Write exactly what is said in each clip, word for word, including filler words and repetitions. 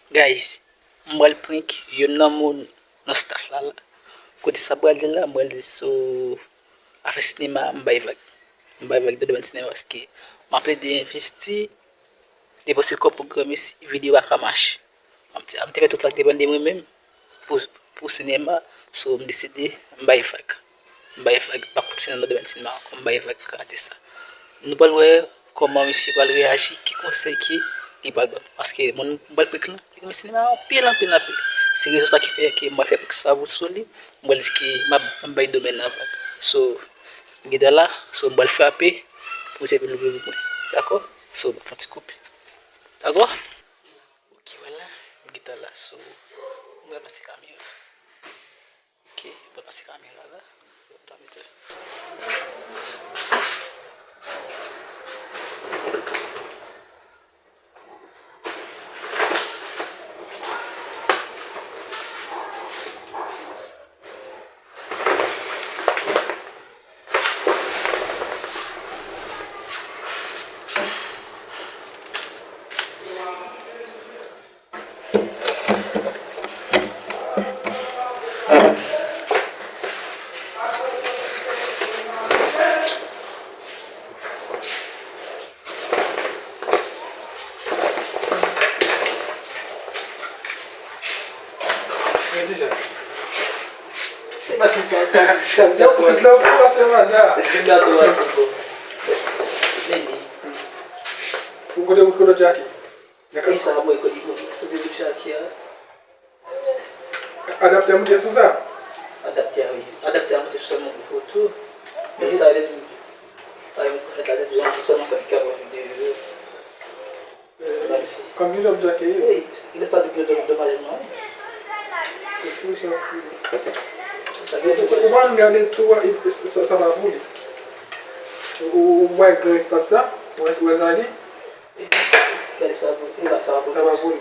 Guys, m pral prank youn nan moun nan staff la la. Kote sa pral di la, m pral di sou afè sinema, m bay vag. M bay vag nan domèn sinema paske m ap plede envesti, depanse kòb pou granmesi, videyo a ka mache. M te, m te fè tout sa k depann de mwen menm pou, pou sinema, so m deside m bay vag. M bay vag, m pa kontinye nan domèn sinema ankò, m bay vag kraze sa. Nou pral wè kòman misye pral reyaji, ki konsèy ke li pral ban m. Paske moun m pral prank lan, li renmen sinema anpil, anpil, anpil. Se rezon sa ki fè ke m pral fè prank sa sou li, m pral di ke m ap, m ap bay domèn nan vag. So, m gentan la, so m pral frape pou se vin louvri pou mwen. Dakò? So, m ap fè yon ti koupe. Dakò? Ok, vwala, m gentan la, so, m pral pase kamera. Ok, m pral pase kamera la. Yo, kout lan pou w ap fè maza. Ou kote, ou kote Jackie? Nan kay sa, mwen, kote, kote Jackie a? Adaptè moute sou sa? Adaptè a, wi. Adaptè a moute sou sèlman pou foto. Men sa vle di, pa egzanp, fèt la, te di, an, sèlman kòb ki ap vin de yo. Kòb ki jòb Jackie ye? Wi, lè sa vin de domajman, wi. Se fou, sa fou. Ou pa gade tou, sa, sa pa pou li. Ou, ou, ou wè gran espas sa? Ou wè, ou wè sa li? Gade sa pou, e ba sa va pou li. Sa va pou li.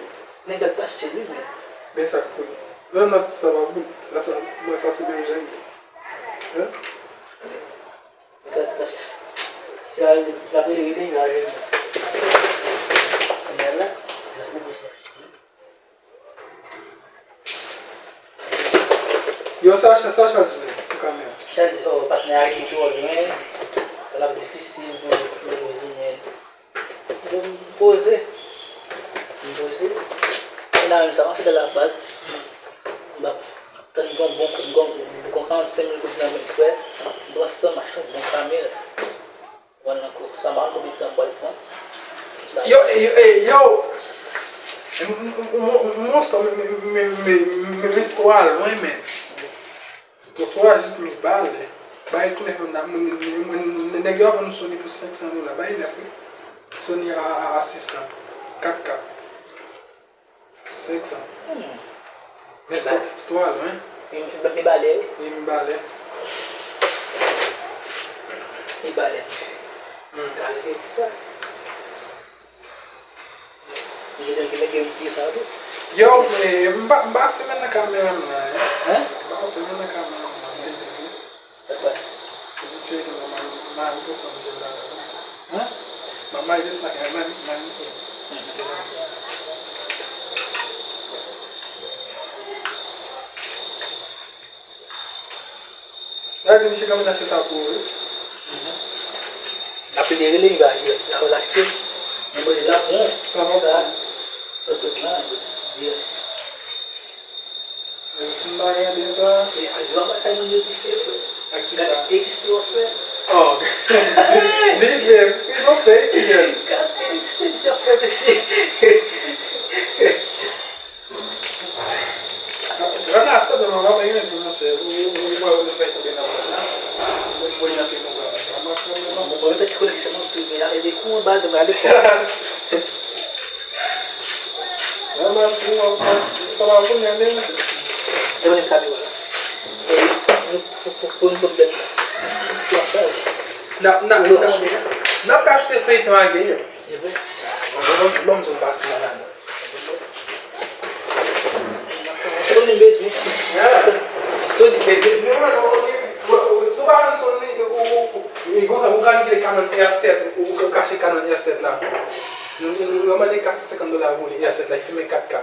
Nèg la t achte li, men. Men sa k pou li. Non, non, sa va pou li. La, sa, mwen, sa se menm jan li ye. Hein? Nèg la t achte. Si la, la rele, rele, la rele. Kounye a la, la rele. Yo, sa, sa, sa Charles di pou kamera? Charles di, oh, patnè a rete twò lwen, l ap difisil pou, pou nou jwenn. Donk, m poze. M poze. E la menm sa m ap fè la baz. M ap tann gon, gon, gon, gon karannsenk mil goud nan men frè. M pran san m achte yon bon kamera. Pran nan kou. Sa m pa konn konbyen tan m pral pran. Yo, yo, yo. M, m, m, m, m, m, m, m, m, m, m, istwa a lwen, men. Istwa a jis mi balè. Bay klè, moun, moun, moun, moun, nèg yo ap vann Sony pou senk san dola. Bay nèf, wi. Sony a, a, a sis san. Kat K. Senk san. Hmm. Men istwa a lwen. Mi, mi, mi balè, wi. Wi, mi balè. Mi balè. Hmm. Kalite sa. Li gen, li gen, gen pye sa tou. Yo, men, m pa, m pa semen nan kameraman nan, hein? Hein? M pa semen nan kameraman nan, hein? Sa k pase? Ou tcheke nan mari, mari pou sa m jwenn la. Hein? M ap mari desann ak mari, mari pou. Gade misye kanpe nan chèz sa pou ou, wi. Apre li rele, li va, li va, li va achte. Mwen poze la, bon, sa, lòt, lòt la, li, si m pa gade sa. Se avan bagay moun yo di fè, frè. Ak ki sa? Gade, egziste w ap fè. Oh. Di, di, men, li bon fè, ki jèn. Gade, egziste, misye ap fè, mesye. Grann ap tande mwen, mwen pa gen sou monchè. Ou, ou, ou, ou, ou fè tonbe nan mwen la. Ou fè nan pye mwen, mwen pa pran mwen. Mwen, mwen, ti koneksyon mwen, pi, men, ale de kou, baz, mwen ale kou. Mwen, mwen, si mwen, mwen, sa va pou mwen, men, monchè. E mwen, kamera la. E, pou, pou, pou, pou nou konn bèt la. Se yon fraz. N ap, n ap, n ap, n ap ka achte feyton a gen. E vre. Bon, bon, bon, bon, bon, bon, bon. Sony bezwen. Sony bezwen. Si w pa jwenn Sony, ou, ou, ou, ou, ou ka kile Canon R sèt, ou, ou ka achte Canon R sèt la. Nou, nou, nou mande kat san senkant dola pou li, R sèt la, li filme kat K.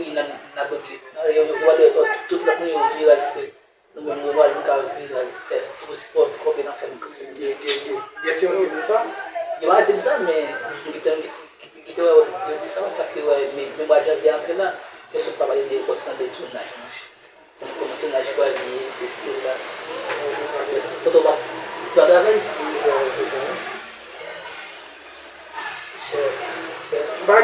seri nan nan bègle. Yo yo pa dwe tout lòt moun yo viral fè. Nou menm nou pral nou ka viral fè tou spò kòbe nan fè nou kòbe. Gen gen gen gen se moun ki di sa? Yo pa di m sa men m gentan m gentan wè yo di sa paske wè men men mwa janvye an fè la. Pèsonn pa pale de pòs nan de tounaj monchè. Kòman tounaj pral ye, sesi sela.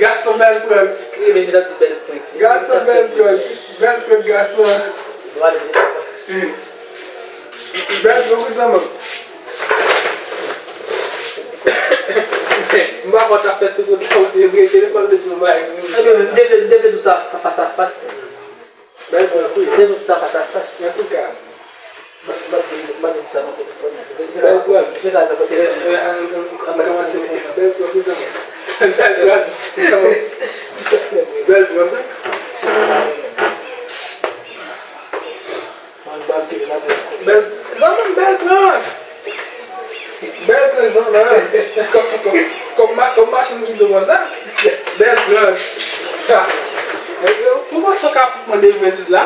Gason bèl prank. Wi, men misye ap di bèl prank. Gason bèl prank. Bèl prank gason. Bèl prank wi zanmi. M pa konn sa fè tout wout la ou te rete telefòn de sou bay. Depi depi tout sa fas a fas. Bèl prank wi. Depi tout sa fas a fas. Antouka. Bèl prank. Mwen kòmanse mete bèl prank wi zanmi. Sa l pran? Bèl prank wi. Bèl zanmi m, bèl prank. Bèl prank zanmi. Kòm kòm kòm machin ki do konsa. Bèl prank. Ou panse w ka mande vre zis la?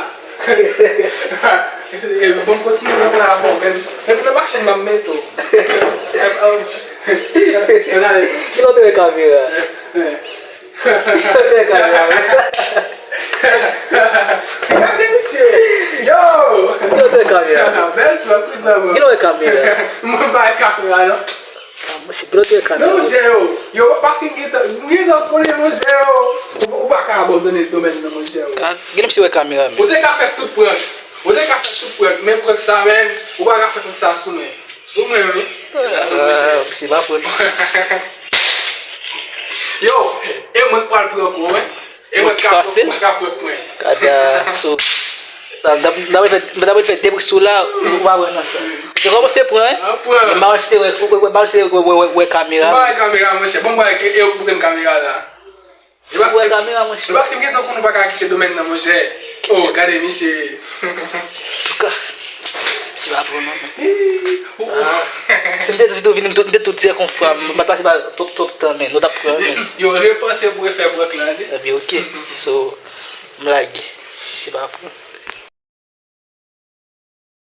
Bon, kontinye nan plan avè w menm. Menm nan machin m ap mete w. Kilè w te wè kamera? Kilè w te wè kamera? Kilè w te wè kamera? Gade misye. Yo! Kilè w te wè kamera? Bèl prank wi zanmi. Kilè w wè kamera? Mwen pa wè kamera non. Ah, mwen se pilòt de kamera. Non, monchè, yo. Yo, paske m gentan, m gentan konnen, monchè, yo. Ou, ou pa ka abandone domèn nan, monchè, yo. Ah, gen misye wè kamera, men. Ou te ka fè tout prank. Ou te ka fè tout prank, men prank sa, men, ou pa ka fè prank sa sou mwen. Sou mwen, wi. Ah, se pa prank. Yo, e mwen k pral prank ou, wi. E mwen k ap prank mwen. Kada, so, Sa, m t ap, m t ap fè, m t ap fè de brik sou la, ou pa wè nan sa. Te kòmanse pran, wi. An pran. Men m pa wè si te wè, wè, wè, m pa wè si te wè, wè, wè, wè kamera. M pa wè kamera, monchè. Bon, m wè ke e ou ki pran kamera la. Ou wè kamera, monchè. E paske m gentan konn ou pa ka kite domèn nan, monchè. Oh, gade misye. Antouka, se pa pran non. Ah, si m te tou vini, m tou, m te tou di konfwa, m pa t pase pa twòp, twòp tan, men nou t ap pran, men. Yo, repanse pou refè prank lan, tande. Ebyen, oke. So, m lage. Se pa pran.